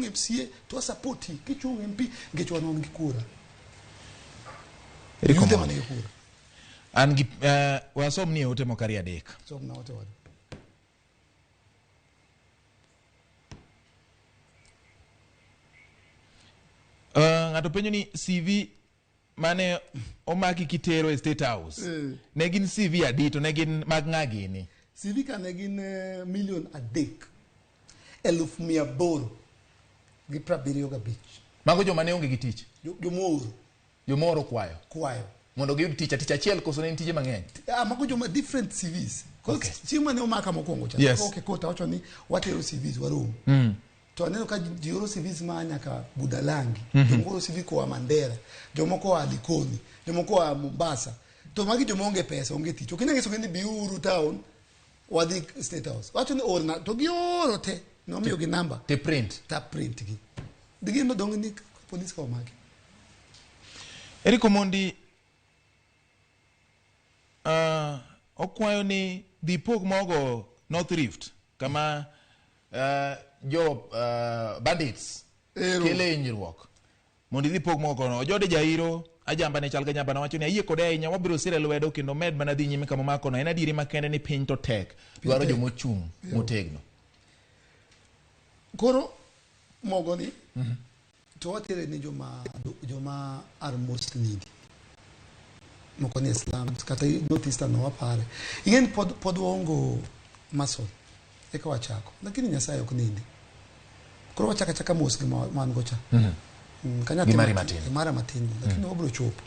MCA to wasapoti, kichung MP nikech wan wan gi kura. Eric Yudhe Omondi. man gi kura. An gi wasom ni e ote moko ariyo adek. Som na ote wadu. Ng'ato penjo ni CV mane omaki kitero e State House ne gin CV adi to ne gin mag ng'a gini? CV ka ne gin milion 3,875. Mago joma ne onge gi tich. Jomooro. Jomooro kwayo. Kwayo. Mondo giyud tich, tich achiel koso ne tije mang'eny? Ah, mago joma different CVs. Koro chieng' mane omaka mokwongo cha. Okay, kota wacho ni watero CVs warom. To aneno ka ji oro CVs ma nyaka Budalangi, jomoko oro CV koa Mandera, jomoko oa Likoni, jomoko oa Mombasa. To magi joma onge pesa, onge tich. Ok inyal nyisogi ni biuru town, wadhi State House. Wacho ni orna, to gioro te. Nomiyogi namba. Te print. Ta print gi. Gino dong' ni polis ka omaki. Eric Omondi okwayo ni dhi pog mogo North Rift kama jo bandits kele hinyruok mondo idhi pog mogo kono. Ojode Jairo ajamba ne chal ga nyamba wacho ni ayie kode ahinya, wabiro sire lwedo kendo med mana dhi nyime kama omako no. En adieri makende ni piny to tek, dwaro joma ochung' motegno. Koro mogo ni to watere ni joma are most needy. Moko ni slums kata North Eastern no wapare. Ing'e ni pod waongo muscle eka wachako, lakini Nyasaye ok nindi. Koro wachako achaka mos gi ma wan go cha. Ka nyathi Gi mari matin. matin. Mara matin, lakini wabiro chopo.